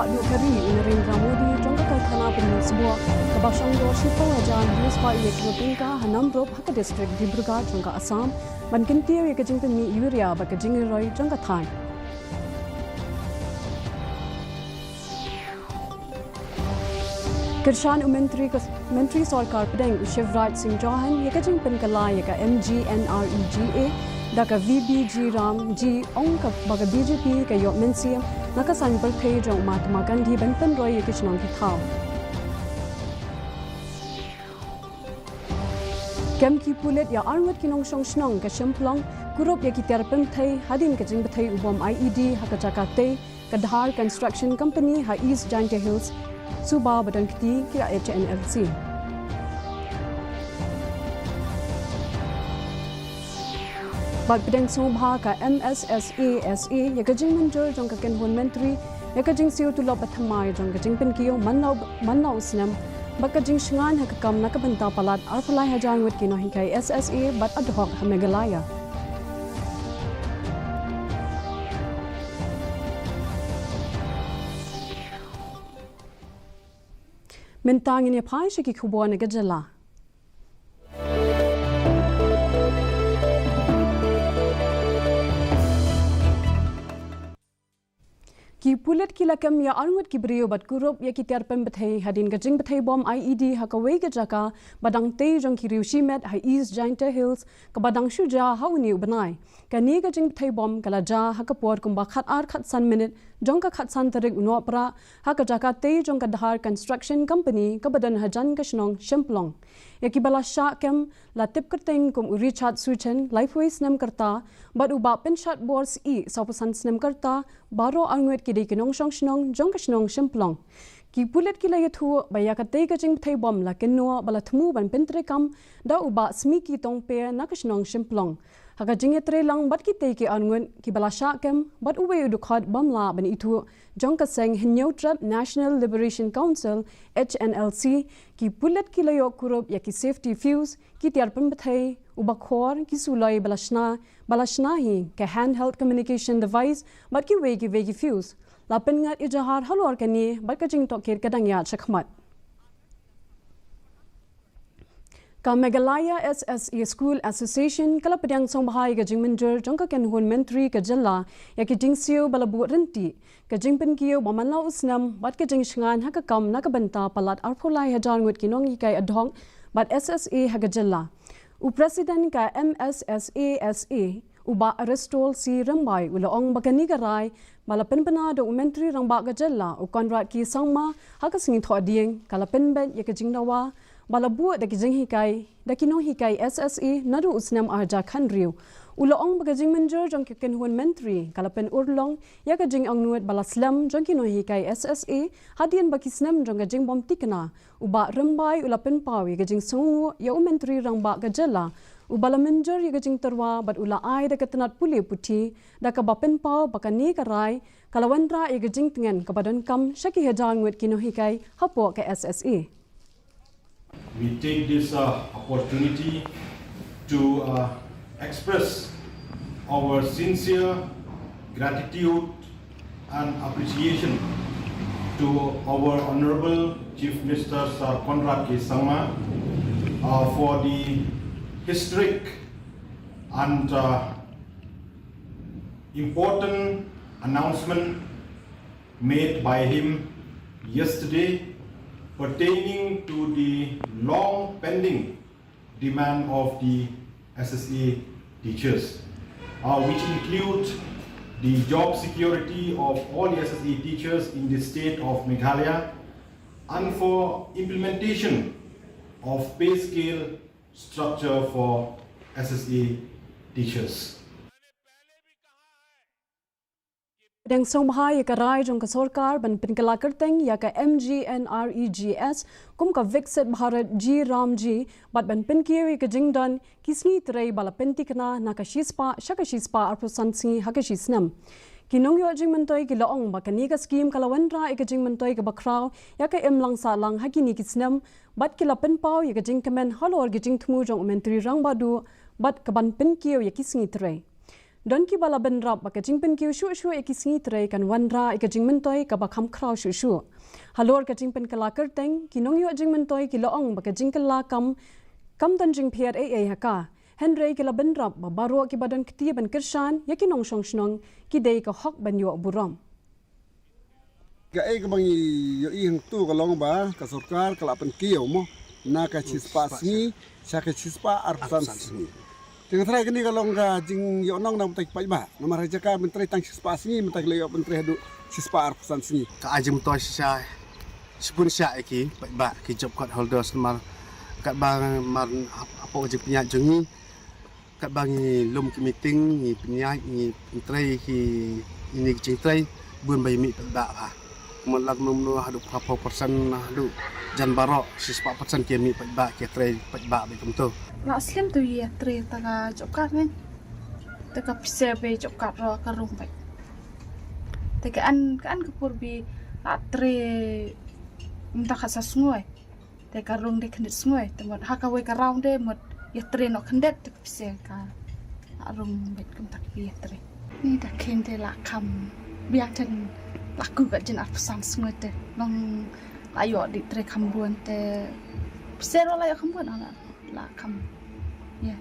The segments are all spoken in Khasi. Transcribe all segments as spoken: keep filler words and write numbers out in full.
Duh ka ri u Narendra Modi jong ka karkhana pynmih sboh kaba shongdor shiphew hajar hynriew spah ïa ki tyngka ha Namrup ha ka district Dibrugarh jong ka Assam ban kyntiew ïa ka jingpynmih urea bad ka jingroi jong ka thaiñ. Kyrshan u Myntri ka, Myntri Sorkar Pdeng u Shivraj Singh Chouhan ïa ka jingpynkylla ïa ka M G N R E G A da ka V B G Ram G, ong ka ba ka B J P ka ïoh mynsiem na ka saiñ pyrthei jong u Mahatma Gandhi ban pynroi ïa ki shnong ki thaw. Kem ki pulit ïa arngut ki nongshong shnong ka Shymplong, kurup ïa ki tiar pynthei hadien ka jingbthei u bom I E D ha ka jaka tei ka Dhar Construction Company ha East Jaintia Hills, suba ba don kti ki H N L C. Bad pdeng sngewbha ka M S S A S A ïa ka jingmynjur jong ka kynhun myntri ïa ka jingsiew tulop ba thymmai jong ka jingpynkiew man la u, man la u snem bad ka jingshngaiñ ha ka kam na ka bynta palat arphew lai hajar ngut ki nonghikai S S A bad ad hoc ha Meghalaya. Mynta ngin ïa phai sha ki khubor na ka jylla. Ki pulit ki la kem ïa arngut ki briew bad kurup ïa ki tiar pynbthei hadien ka jingbthei bom I E D ha kawei ka jaka ba dang tei jong ki riew shimet ha East Jaintia Hills kaba dang shu jia ha une u bnai. Kane ka jingbthei bom ka la jia ha ka por kumba khatar khatsan minit jong ka khatsan tarik u Nohprah ha ka jaka tei jong ka Dhar Construction Company kaba don hajan ka shnong Shymplong. Ïa kiba la shah kem la tip kyrteng kum u Richard Suchen, laiphew snem ka rta, bad u Bah Pynshatbor Syiem, sawphew san snem ka rta, baroh arngut ki dei ki nongshong shnong jong ka shnong Shymplong. Ki pulit ki la ïathuh ba ïa katei ka jingbthei bom la kynnoh ba la thmu ban pyntreikam da u Bah Smiki Tongpe na ka shnong Shymplong. Ha ka jingïatreilang bad kitei ki arngut kiba la shah kem bad uwei u dkhot bym lah ban ithuh jong ka seng Hynñiewtrep National Liberation Council, H N L C, ki pulit ki la ïoh kurup ïa ki safety fuse, ki tiar pynbthei, u bakhor, ki suloi ba la shna, ba la shna hi, ka handheld communication device bad kiwei kiwei ki fuse. La pynngat ijahar halor kane bad ka jingtohkit ka dang ïaid shakhmat. Ka Meghalaya S S A School Association ka la pdiang sngewbha ïa ka jingmynjur jong ka kynhun myntri ka jylla ïa ka jingsiew ba la buh ryntih, ka jingpynkiew ba man la u snem bad ka jingshngaiñ ha ka kam na ka bynta palat arphew lai hajar ngut ki nonghikai ad hoc bad S S A ha ka jylla. U President ka M S S A S A, u Bah Aristol C Rymbai u la ong ba kane ka rai ba la pynbna da u Myntri Rangbah ka jylla u Conrad K Sangma ha ka sngi Thohdieng ka la pynbeit ïa ka jingdawa ba la buh da ki jinghikai, da ki nonghikai S S A naduh u snem ar hajar khathynriew. U la ong ba ka jingmynjur jong ka kynhun myntri ka la pynurlong ïa ka jingangnud ba la slem jong ki nonghikai S S A hadien ba ki snem jong ka jingbym thikna. U Bah Rymbai u la pynpaw ïa ka jingsngewnguh ïa u Myntri Rangbah ka jylla uba la mynjur ïa ka jingtyrwa bad u la ai da ka tnat pule puthi da kaba pynpaw ba kane ka rai ka la wanrah ïa ka jingtngen kaba donkam sha ki hajar ngut ki nonghikai hapoh ka S S A. We take this, uh, opportunity to, uh, express our sincere gratitude and appreciation to our Honorable Chief Minister Sir Conrad K Sangma, uh, for the historic and, uh, important announcement made by him yesterday pertaining to the long pending demand of the S S A teachers, uh, which include the job security of all the S S A teachers in the state of Meghalaya and for implementation of pay scale structure for S S A teachers. Pdiang sngewbha ïa ka rai jong ka sorkar ban pynkylla kyrteng ïa ka M G N R E G S kum ka Viksit Bharat G Ram G bad ban pynkiew ïa ka jingdon ki sngi trei ba la pynthikna na ka shispah sha ka shispah arphew san sngi ha ka shisnem. Ki nongïoh jingmyntoi ki la ong ba kane ka skhim ka la wanrah ïa ka jingmyntoi kaba khraw ïa ka imlang sahlang ha kine ki snem bad ki la pynpaw ïa ka jingkmen halor ka jingthmu jong u Myntri Rangbah Duh bad ka ban pynkiew ïa ki sngi trei. Don kiba la bynrap ba ka jingpynkiew shuh shuh ïa ki sngi trei kan wanrah ïa ka jingmyntoi kaba kham khraw shuh shuh. Halor ka jingpynkylla kyrteng, ki nongïoh jingmyntoi ki la ong ba ka jingkylla kam, kam don jingpher ei ei ha ka. Hynrei ki la bynrap ba baroh kiba don kti ban kyrshan ïa ki nongshong shnong ki dei ka hok ban ïoh burom. Kaei kaba ngi ïohi hangto ka long ba ka sorkar ka la pynkiew mo na ka shispah sngi sha ka shispah arphew san sngi. Te nga tharai kane ka long ka jingïohnong na ka bynta ki paidbah. Namar ha jaka ban trei tang shispah sngi, mynta ki la ïoh ban trei haduh shispah arphew san sngi. Ka ai jingmyntoi shisha, shibun shisha ïa ki paidbah, ki job card holders, namar katba mar hap-, hapoh ka jingpynïaid jong ngi, katba ngi lum ki meeting, ngi pynïaid, ngi pyntrei ki, ine ki jingtrei, bun ba ïa mih paidbah bha. Mut la kumno kumno haduh phra phew percent, haduh jan baroh shispah percent ki ïa mih paidbah, ki ïa trei paidbah beit kumto. La slem tu ïa trei ta ka job card ne. Ta ka pisa ba job card ruh ka rung beit. Te ka an, ka an ka por ba la trei mynta ka sa sngewbha. Te ka rung dei khyndiat sngewbha, te mut ha kawei ka round de mut ïa trei noh khyndiat te ka pisa ka la rung beit kumta ka ïa trei. Ni da khein te la kham biang ten la ku ka jin arphew san sngewbha te long la ïoh dei trei kham bun te pisa ruh la ïoh kham bun la, la kham. Ïa.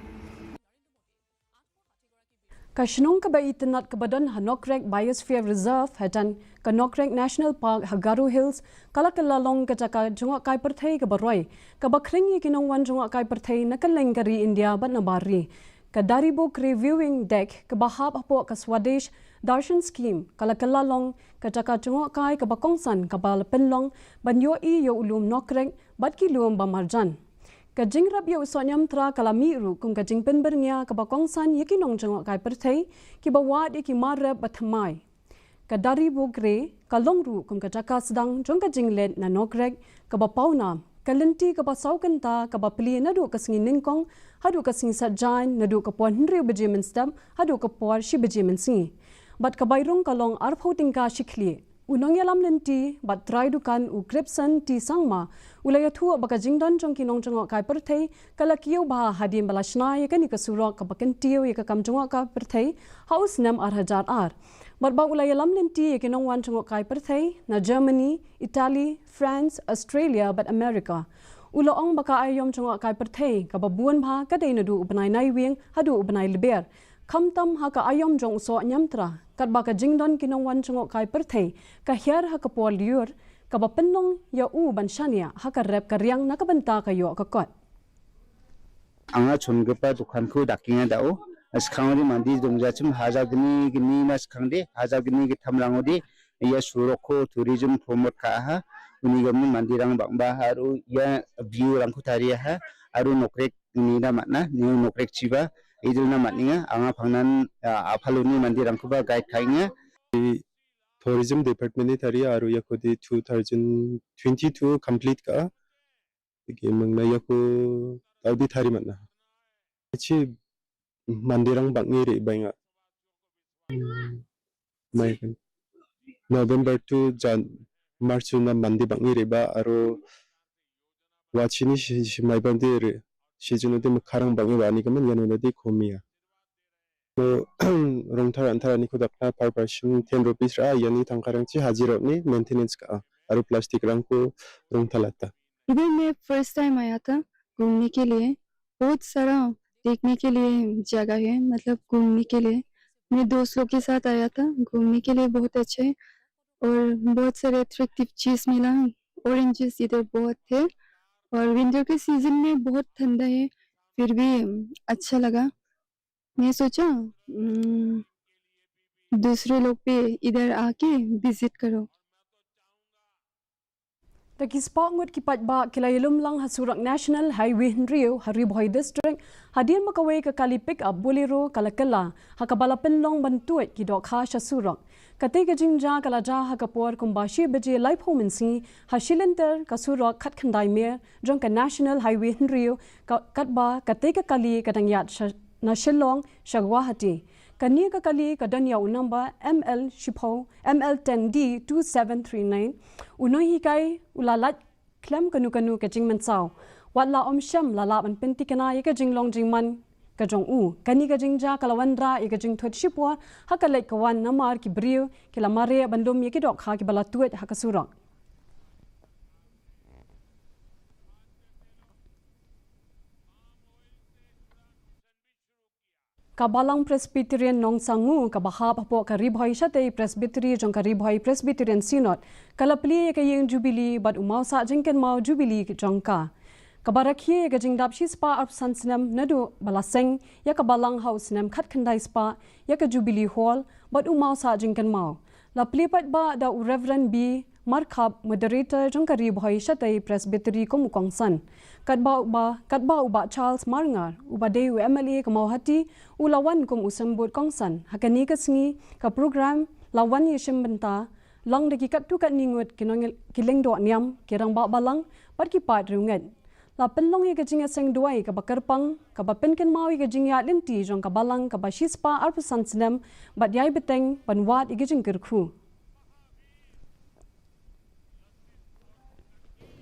Ka shnong kaba itynnad kaba don ha Nokrek Biosphere Reserve, hynrei ka Nokrek National Park ha Garo Hills, ka la kylla long ka jaka jngohkai pyrthei kaba roi, kaba khring ïa ki nongwan jngohkai pyrthei na kylleng ka ri India bad na bar ri. Ka Daribogre Viewing Deck kaba hap hapoh ka Swadesh Darshan Scheme, ka la kylla long ka jaka jngohkai kaba kongsan kaba la pynlong ban ïohi ïa u lum Nokrek bad ki lum ba marjan. Ka jingrep ïa u soh niamtra ka la mih ruh kum ka jingpynbyrngia kaba kongsan ïa ki nongjngohkai pyrthei kiba wad ïa ki mar rep ba thymmai. Ka Daribogre ka long ruh kum ka jaka sdang jong ka jingleit na Nokrek kaba pawnam, ka lynti kaba saw kynta kaba plie naduh ka sngi nyngkong haduh ka sngi saitjaiñ, naduh ka por hynriew baje mynstep haduh ka por shi baje mynsngi. Bad ka bai rung ka long arphew tyngka shi khlieh. U nongïalam lynti bad trai dukan u Kripson T Sangma u la ïathuh ba ka jingdon jong ki nongjngohkai pyrthei ka la kiew bha hadien ba la shna ïa kane ka surok kaba kyntiew ïa ka kam jngohkai pyrthei ha u snem ar hajar ar. Bad ba u la ïalam lynti ïa ki nongwan jngohkai pyrthei na Germany, Italy, France, Australia bad America. U la ong ba ka aïom jngohkai pyrthei kaba bun bha ka dei naduh u bnai Naiwieng haduh u bnai Lber. Khamtam ha ka aïom jong u soh niamtra, katba ka jingdon ki nongwan jngohkai pyrthei ka hiar ha ka por lyiur, kaba pynlong ïa u ban shaniah ha ka rep ka riang na ka bynta ka ïoh ka kot. Anga chongipa dukan ko dakinga dao, skhang ri mandi dongja chum hajar gni gni na skhang de, hajar gni ki tham lang odi, ïa surok ko tourism promote ka ha, uni gamni mandi rang bang ba ha ru ïa view rang ko tari ha, aru Nokrek ni na matna, ni Nokrek chiba, idil na matninga, anga phangnan, ah, aphaluni mandi rang ko ba guide kainga. Tourism department ni tari aru ïa ko di two thousand twenty-two complete ka, Ki mengna ïa ko tau di thari matna. Chi mandi rang bang ngi ri bainga. Hmm, mai kan. November to Jan, March na mandi bang ngi ri ba aro wa chini shi, shi mai bang di ri. Shi jinu di mekharang bang ngi wa ni kaman ïa nu na di komi ïa. Mo rong thar an thar ani ko dakna per person ten rupees ra, ïa ni tangka rang chi haji rot ni maintenance ka, aru plastic rang ko rong thalata. इधर मैं फर्स्ट टाइम आया था घूमने के लिए। बहुत सारा देखने के लिए जगह है, मतलब घूमने के लिए। मैं दोस्त लोग के साथ आया था, घूमने के लिए बहुत अच्छा है और बहुत सारे अट्रैक्टिव चीज़ मिला। ऑरेंजेस इधर बहुत थे और विंटर के सीजन में बहुत ठंडा है, फिर भी अच्छा लगा। मैं सोचा, उम, दूसरे लोग भी इधर आके विजिट करो। Da ki spah ngut ki paidbah ki la ïalum lang ha surok National Highway hynriew ha Ri Bhoi District, hadien ba kawei ka kali pick up Bolero ka la kylla, ha kaba la pynlong ban tuid ki dohkha sha surok. Katei ka jingjia ka la jia ha ka por kumba shi baje laiphew mynsngi, ha shilynter ka surok khatkhyndai mer jong ka National Highway hynriew, ka, katba katei ka kali ka dang ïaid sha, na Shillong sha Guwahati. Kane ka kali ka don ïa u number M L shiphew, M L ten D two seven three nine. U nonghikai u la lait khlem kano kano ka jingmynsaw. Wat la ym shym la lah ban pynthikna ïa ka jinglong jingman ka jong u. Kane ka jingjia ka la wanrah ïa ka jingthut shipor ha ka leit ka wan namar ki briew ki la mareh ban lum ïa ki dohkha kiba la tuid ha ka surok. Ka Balang Presbyterian Nongsangu kaba hap hapoh ka Ri Bhoi Shatei Presbytery jong ka Ri Bhoi Presbyterian Synod ka la plie ïa ka ïing Jubilee bad u mawsah jingkynmaw Jubilee jong ka, kaba rakhe ïa ka jingdap shispah arphew san snem naduh ba la seng ïa ka balang ha u snem khatkhyndai spah ïa ka Jubilee Hall bad u mawsah jingkynmaw. La plie paidbah da u Reverend B Markhap, Moderator jong ka Ri Bhoi Shatei Presbytery kum u kongsan. Katba u ba, katba u Bah Charles Marngar, uba dei u M L A ka Mawhati, u la wan kum u symbud kongsan. Ha kane ka sngi, ka program la wan ïashim bynta lang da ki katto katne ngut ki nong, ki lyngdoh niam, ki rangbah balang bad ki paid riewngeit. La pynlong ïa ka jingïaseng duwai kaba kyrpang, kaba pynkynmaw ïa ka jingïaid lynti jong ka balang kaba shispah arphew san snem bad ïai bteng ban wad ïa ka jingkyrkhu.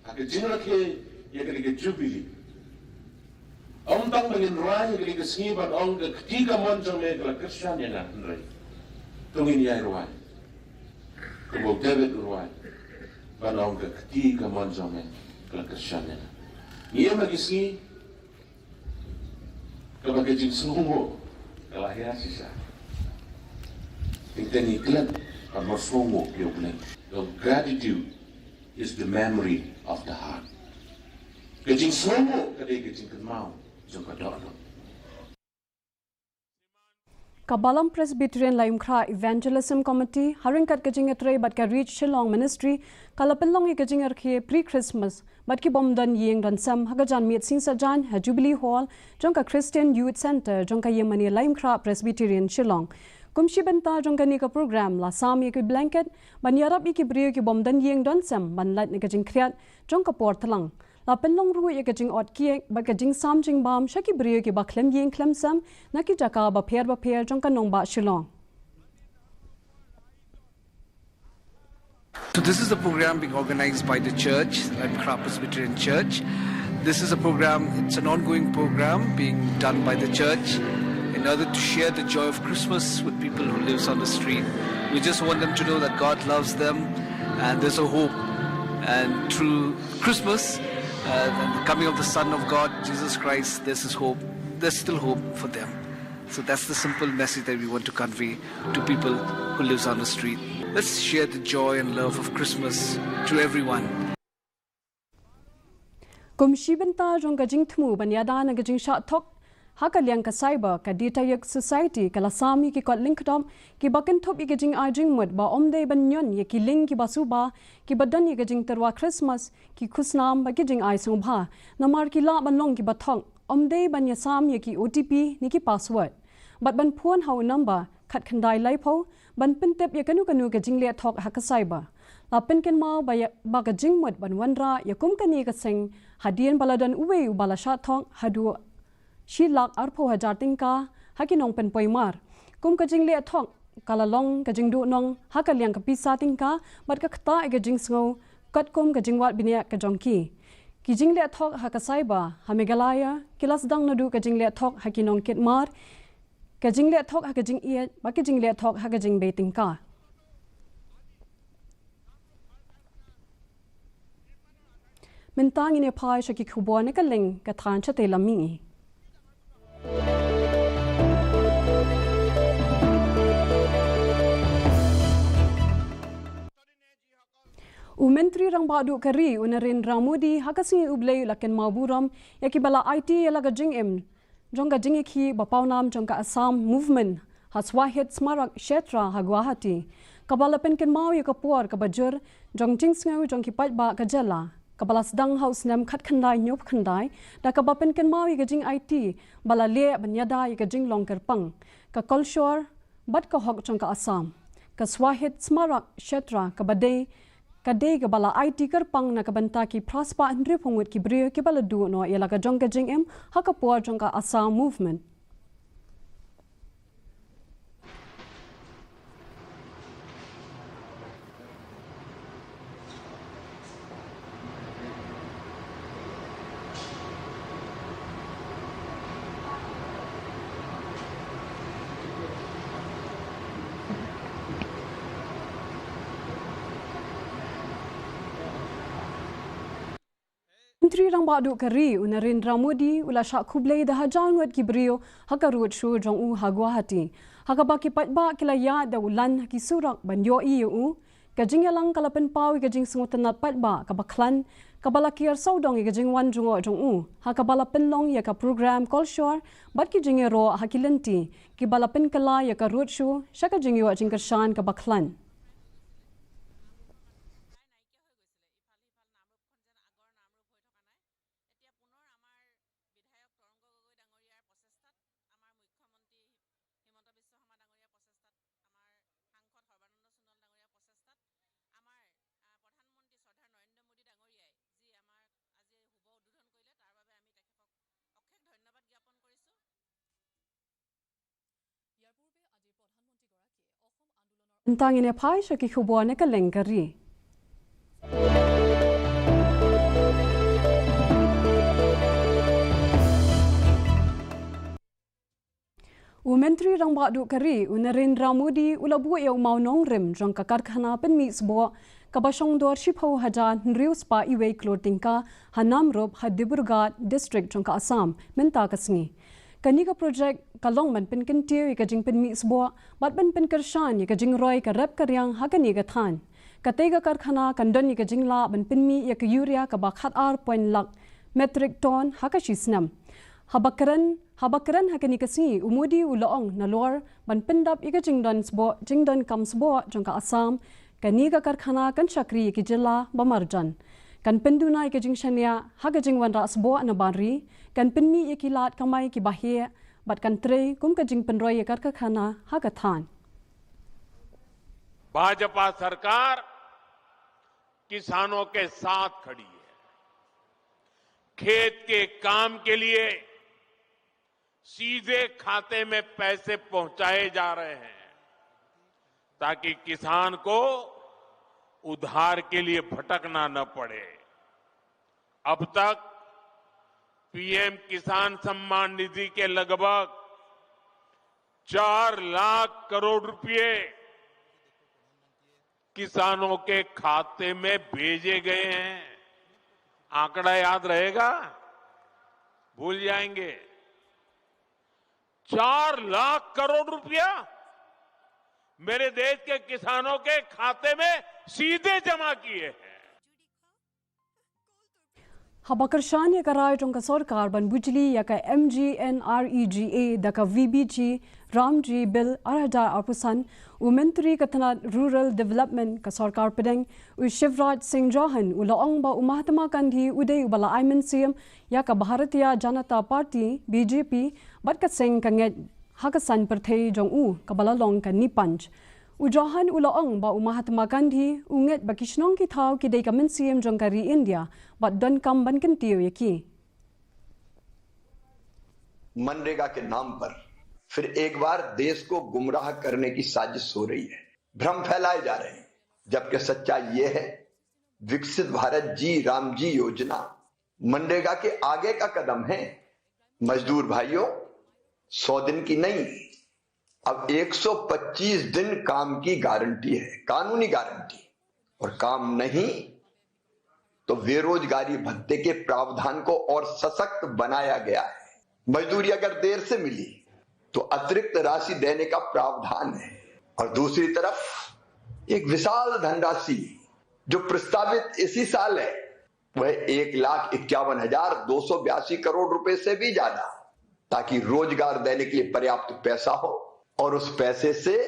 Ha ka jingrakhe ïa kane ka Jubilee, ym tang ba ngin rwai ha kane ka sngi ban ong ka kti kamon jong me ka la kyrshan ïa nga, hynrei to ngin ïai rwai kumba u David u rwai ban ong ka kti kamon jong me ka la kyrshan ïa nga. Ngi ïa ma ki sngi kaba ka jingsngewnguh ka la hiar shisha. Te ngi klet ban ym sngewnguh ïa u Blei. The gratitude is the memory of the heart. Ka jingsngewnguh ka dei ka jingkynmaw jong ka dohnud. Ka Balang Presbyterian Laitumkhrah Evangelism Committee, ha ryngkat ka jingïatrei bad ka Reach Shillong Ministry, ka la pynlong ïa ka jingrakhe pre-Christmas bad ki bym don ïing don sem ha ka janmiet Singsajan ha Jubilee Hall jong ka Christian Youth Centre jong ka Ïingmane Laitumkhrah Presbyterian Shillong. Kum shi bynta jong kane ka program la sam ïa ki blanket ban ïarap ïa ki briew ki bym don ïing don sem ban lait na ka jingkhriat jong ka por tlang. La pynlong ruh ïa ka jingot kiek bad ka jingsam jingbam sha ki briew kiba khlem ïing khlem sem na ki jaka bapher bapher jong ka nongbah Shillong. So this is a program being organized by the church, Laitumkhrah Presbyterian Church. This is a program, it's an ongoing program being done by the church in order to share the joy of Christmas with people who lives on the street. We just want them to know that God loves them and there's a hope. And through Christmas, uh, and the coming of the Son of God, Jesus Christ, there's this hope. There's still hope for them. So that's the simple message that we want to convey to people who lives on the street. Let's share the joy and love of Christmas to everyone. Kum shi bynta jong ka jingthmu ban ïada na ka jingshah thok ha ka liang ka cyber, ka Data Yug Society ka la sam ïa ki kot lyngkdom kiba kynthup ïa ka jingai jingmut ba ym dei ban ñion ïa ki link kiba suba kiba don ïa ka jingtyrwa Christmas, ki khusnam bad ki jingai sngewbha. Namar ki lah ban long kiba thok, ym dei ban ïasam ïa ki O T P ne ki password. Bad ban phone ha u number khatkhyndai laiphew ban pyntip ïa kano kano ka jingleh thok ha ka cyber. La pynkynmaw ba ïa, ba ka jingmut ban wanrah ïa kum kane ka seng hadien ba la don uwei uba la shah thok haduh shi lak arphew hajar tyngka ha ki nongpynpoi mar. Kum ka jingleh thok ka la long ka jingduhnong ha ka liang ka pisa tyngka bad ka ktah ïa ka jingsngew katkum ka jingwad bniah ka jong ki. Ki jingleh thok ha ka cyber ha Meghalaya ki la sdang naduh ka jingleh thok ha ki nongkit mar, ka jingleh thok ha ka jingïeit bad ka jingleh thok ha ka jingbei tyngka. Mynta ngin ïa phai sha ki khubor na ka liang ka thaiñ shatei lam mihngi. U Myntri Rangbah Duh ka ri, u Narendra Modi, ha ka sngi U Blei u la kynmaw burom ïa kiba la aiti ïa la ka jingim jong ka jingïakhih ba pawnam jong ka Assam Movement ha Shahid Smarak Kshetra ha Guwahati, kaba la pynkynmaw ïa ka por kaba jur jong jingsngew jong ki paidbah ka jylla, kaba la sdang ha u snem khatkhyndai hynñiewphew khyndai, da kaba pynkynmaw ïa ka jingaiti ba la leh ban ïada ïa ka jinglong kyrpang, ka kolshor bad ka hok jong ka Assam. Ka Shahid Smarak Kshetra kaba dei, ka dei kaba la aiti kyrpang na ka bynta ki phra spah hynriewphew ngut ki briew kiba la duh noh ïa la ka jong ka jingim ha ka por jong ka Assam Movement. Myntri Rangbah Duh ka ri u Narendra Modi u la shah khublei da hajar ngut ki briew ha ka road show jong u ha Guwahati, ha kaba ki paidbah ki la ïaid da u lan ha ki surok ban ïohi ïa u. Ka jingïalang ka la pynpaw ïa ka jingsngewtynnad paidbah kaba khlaiñ, kaba la kiar sawdong ïa ka jingwan jngoh jong u, ha kaba la pynlong ïa ka program kolshor bad ki jingïaroh ha ki lynti, kiba la pynkylla ïa ka road show sha ka jingïoh jingkyrshan kaba khlaiñ. Mynta ngin ïa phai sha ki khubor na ka lyngkar ri. U Myntri Rangbah Duh ka ri u Narendra Modi u la buh ïa u mawnongrim jong ka karkhana pynmih sboh kaba shongdor shiphew hajar hynriew spah iwei klur tyngka ha Namrup ha Dibrugarh District jong ka Assam mynta ka sngi. Kane ka projek ka long ban pynkyntiew ïa ka jingpynmih sboh bad ban pynkyrshan ïa ka jingroi ka rep ka riang ha kane ka thaiñ. Katei ka karkhana kan don ïa ka jinglah ban pynmih ïa ka urea kaba khat ar point lak metric ton ha ka shi snem. Haba kren, haba kren ha kane ka sngi, u Modi u la ong nalor ban pyndap ïa ka jingdon sboh, jingdonkam sboh jong ka Assam, kane ka karkhana kan shakri ïa ki jylla ba marjan. Kan pynduna ïa ka jingshaniah ha ka jingwanrah sboh na bar ri, kan pynmih ïa ki lad kamai kiba heh, bad kan trei kum ka jingpynroi ïa ka karkhana ha ka thaiñ. भाजपा सरकार किसानों के साथ खड़ी है। खेत के काम के लिए सीधे खाते में पैसे पहुंचाए जा रहे हैं, ताकि किसान को उधार के लिए भटकना न पड़े। अब तक पीएम किसान सम्मान निधि के लगभग चार लाख करोड़ रुपए किसानों के खाते में भेजे गए हैं। आंकड़ा याद रहेगा? भूल जाएंगे। चार लाख करोड़ रुपया मेरे देश के किसानों के खाते में सीधे जमा किए हैं। Haba kyrshan ïa ka rai jong ka sorkar ban bujli ïa ka M G N R E G A da ka V B G Ramji Bill ar hajar arphew san, u Myntri ka tnad Rural Development ka sorkar pdeng, u Shivraj Singh Chouhan u la ong ba u Mahatma Gandhi u dei uba la ai mynsiem ïa ka Bharatiya Janata Party, B J P, bad ka seng ka ngeit ha ka saiñ pyrthei jong u kaba la long ka Nipanj. U Chouhan u la ong ba u Mahatma Gandhi u ngeit ba ki shnong ki thaw ki dei ka mynsiem jong ka ri India bad donkam ban kyntiew ïa ki. मनरेगा के नाम पर फिर एक बार देश को गुमराह करने की साजिश हो रही है, भ्रम फैलाए जा रहे हैं, जबकि सच्चाई ये है, विकसित भारत जी राम जी योजना मनरेगा के आगे का कदम है। मजदूर भाइयों, सौ दिन की नहीं, अब एक सौ पच्चीस दिन काम की गारंटी है, कानूनी गारंटी। और काम नहीं तो बेरोजगारी भत्ते के प्रावधान को और सशक्त बनाया गया है। मजदूरी अगर देर से मिली तो अतिरिक्त राशि देने का प्रावधान है। और दूसरी तरफ एक विशाल धनराशि जो प्रस्तावित इसी साल है, वह एक लाख इक्यावन हजार दो सौ बयासी करोड़ रुपए से भी ज्यादा, ताकि रोजगार देने के लिए पर्याप्त पैसा हो और उस पैसे से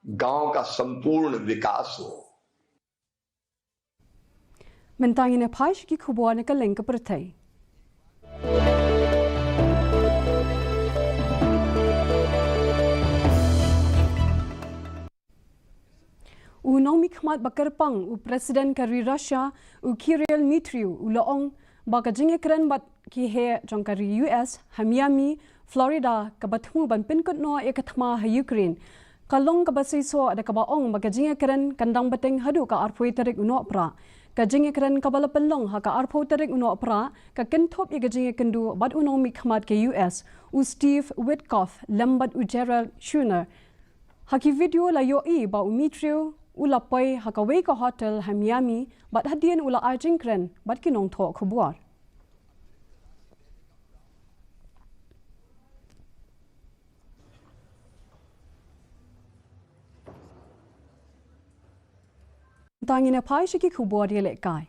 गांव का संपूर्ण विकास हो। Mynta ngin ïa phai sha ki khubor na ka lyngkar pyrthei. U nongmihkhmat ba kyrpang u President ka ri Russia, u Kirill Mitriev, u la ong ba ka jingïakren bad ki heh jong ka ri U S ha Miami, Florida, kaba thmu ban pynkut noh ïa ka thma ha Ukraine, ka long kaba seisoh da kaba ong ba ka jingïakren kan dang bteng haduh ka arphew tarik u Nohprah. Ka jingïakren kaba la pynlong ha ka arphew tarik u Nohprah ka kynthup ïa ka jingïakynduh bad u nongmihkhmat ka U S, u Steve Witkoff, lem bad u Gerald Schooner. Ha ki video la ïohi ba u Mitriev u la poi ha kawei ka hotel ha Miami bad hadien u la ai jingkren bad ki nongthoh khubor. Tang ïa na phai sha ki khubor ïalehkai.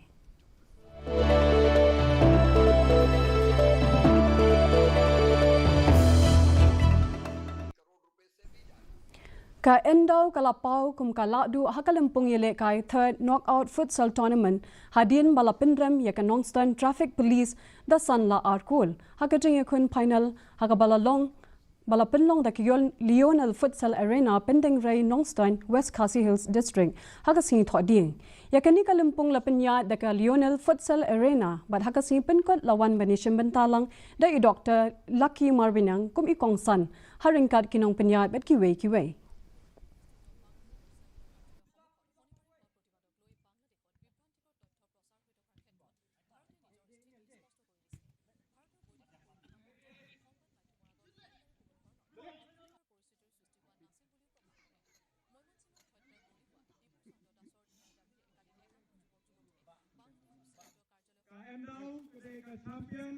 Ka Indaw ka la paw kum ka lahduh ha ka lympung ïalehkai Third Knockout Futsal Tournament hadien ba la pynrem ïa ka Nongstoin Traffic Police da san la ar kol ha ka jingïakhun final ha kaba la long ba la pynlong da ka Lionel Futsal Arena, Pyndengrei, Nongstoin, West Khasi Hills District ha ka sngi Thohdieng. Ïa kane ka lympung la pynïaid da ka Lionel Futsal Arena bad ha ka sngi Pynkut la wan ban ïashim bynta lang da i Doktor Lucky Marbaniang kum i kongsan ha ryngkat ki nongpynïaid bad kiwei kiwei. Ka Indaw ka dei ka champion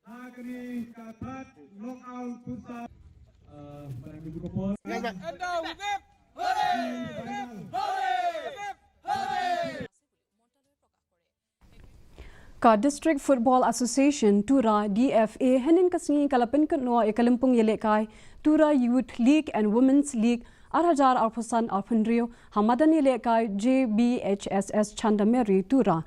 ha kane ka third knockout futsal. Ka District Football Association, Tura, D F A, hynnin ka sngi ka la pynkut noh ïa ka lympung ïalehkai Tura Youth League and Women's League ar hajar arphew san arphew hynriew ha madan ïalehkai J B H S S Chandamerry, Tura,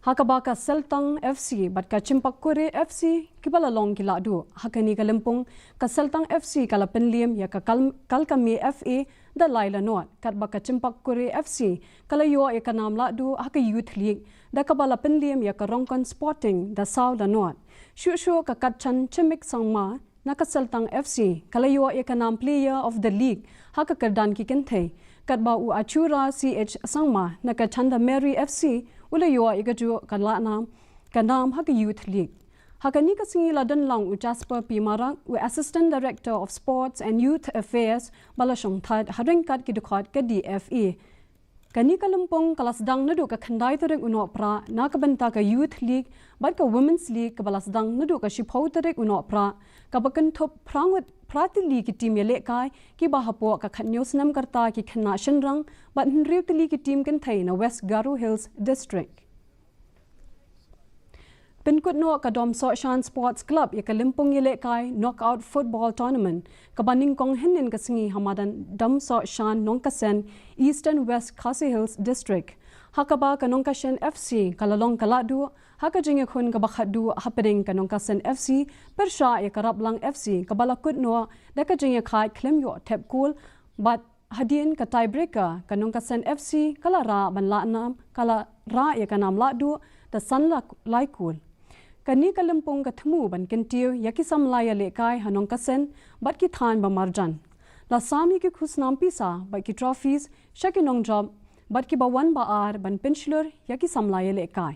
ha kaba ka Seltang F C bad ka Chimpakuri F C kiba la long ki lahduh. Ha kane ka lympung ka Seltang F C ka la pynliem ïa ka Kal-, Kalkame F A da lai la not, katba ka Chimpakuri F C ka la ïoh ïa ka nam lahduh ha ka Youth League da kaba la pynliem ïa ka Rongkon Sporting da saw la not. Shuh shuh ka Katchan Chimik Sangma na ka Seltang F C ka la ïoh ïa ka nam Player of the League ha ka kyrdan ki kynthei, katba u Achura C H Sangma na ka Chandamerry F C u la ïoh ïa kajuh ka lah nam, ka nam ha ka Youth League. Ha kane ka sngi la don lang u Jasper P Marak, u Assistant Director of Sports and Youth Affairs, ba la shongthait ha ryngkat ki dkhot ka D F A. Kane ka lympung ka la sdang naduh ka khyndai tarik u Nohprah na ka bynta ka Youth League bad ka Women's League kaba la sdang naduh ka shiphew tarik u Nohprah, kaba kynthup phra ngut phra tylli ki team ïalehkai kiba hapoh ka khathynñiew snem ka rta ki khynnah shynrang bad hynriew tylli ki team kynthei na West Garo Hills District. Pynkut noh ka Domsohshan Sports Club ïa ka lympung ïalehkai Knockout Football Tournament kaba nyngkong hynnin ka sngi ha madan Domsohshan Nongkasen, Eastern West Khasi Hills District, ha kaba ka Nongkasen F C ka la long ka lahduh ha ka jingïakhun kaba khatduh hapdeng ka Nongkasen F C pyrshah ïa ka Raplang F C kaba la kut noh da ka jingïakhaid khlem ïoh thep kol bad hadien ka tiebreaker, ka Nongkasen F C ka la rah ban lah nam, ka la rah ïa ka nam lahduh da san la-, lai kol. Kane ka lympung ka thmu ban kyntiew ïa ki samla ïalehkai ha Nongkasen bad ki thaiñ ba marjan. La sam ïa ki khusnam pisa bad ki trophies sha ki nongjop bad kiba wan ba ar ban pynshlur ïa ki samla ïalehkai.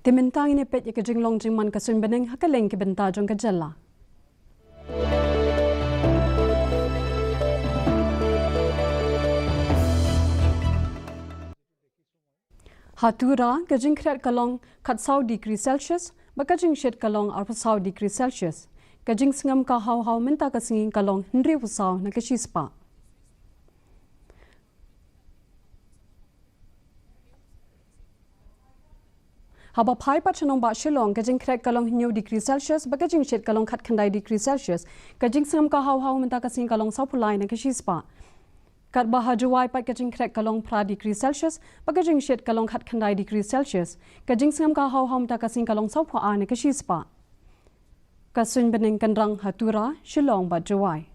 Te mynta ngin ïa peit ïa ka jinglong jingman ka suiñ bneng ha kylleng ki bynta jong ka jylla. Ha Tura, ka jingkhriat ka long khatsaw degree Celsius bad ka jingshit ka long arphew saw degree Celsius. Ka jingsngem ka haw haw mynta ka sngi ka long hynriewphew saw na ka shispah. Haba phai pat sha nongbah Shillong, ka jingkhriat ka long hynñiew degree Celsius bad ka jingshit ka long khatkhyndai degree Celsius. Ka jingsngem ka haw haw mynta ka sngi ka long sawphew lai na ka shispah. Katba ha Jowai pat ka jingkhriat ka long phra degree Celsius bad ka jingshit ka long khatkhyndai degree Celsius. Ka jingsngem ka haw haw mynta ka sngi ka long sawphew ar na ka shispah. Ka suiñ bneng kynrang ha Tura, Shillong bad Jowai.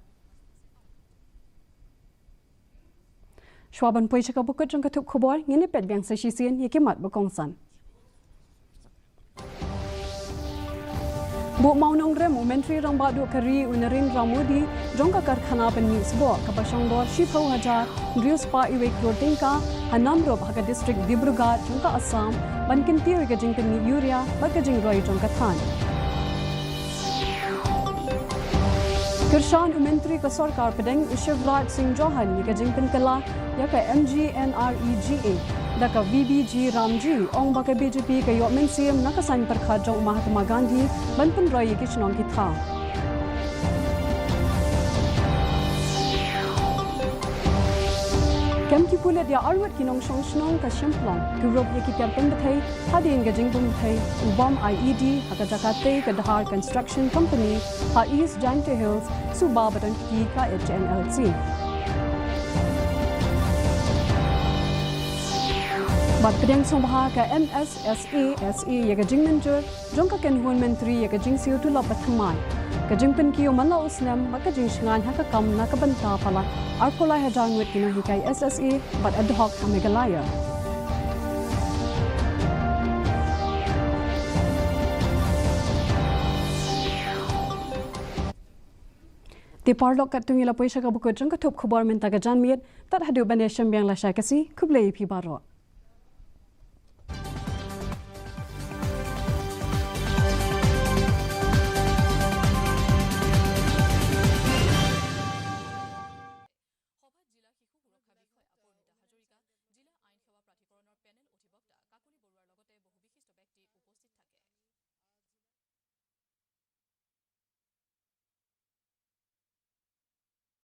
Shuwa ban poi sha kaba kut jong ka thup khubor, ngin ïa peit biang sa shisien ïa ki mat ba kongsan. Buh mawnongrim u Myntri Rangbah Duh ka ri u Narendra Modi jong ka karkhana pynmih sboh kaba shongdor shiphew hajar hynriew spah wei klur tyngka ha Namrup ha ka district Dibrugarh jong ka Assam ban kyntiew ïa ka jingpynmih urea bad ka jingroi jong ka than. Kyrshan u Myntri ka Sorkar Pdeng u Shivraj Singh Chouhan ïa ka jingpynkylla ïa ka M G N R E G A da ka V B G Ramji, ong ba ka B J P ka ïoh mynsiem na ka saiñ pyrkhat jong u Mahatma Gandhi ban pynroi ïa ki shnong ki thaw. Kem ki pulit ïa arngut ki nongshong shnong ka Shymplong ki rup ïa ki tiar pynbthei hadien ka jingbym bthei u bom I E D ha ka jaka tei ka Dhar Construction Company ha East Jaintia Hills, suba ba don ki ka H N L C. Bad pdiang sngewbha ka M S S A S A ïa ka jingmynjur jong ka kynhun myntri ïa ka jingsiew tulop bathymmai, ka jingpynkiew man la u snem bad ka jingshngaiñ ha ka kam na ka bynta palat arphew lai hajar ngut ki nonghikai S S A bad ad hoc ha Meghalaya. Te paralok, katto ngi la poi sha kaba kut jong ka thup khubor mynta ka janmiet. Tad haduh ban ïashem biang lashai ka sngi, khublei ïa phi baroh.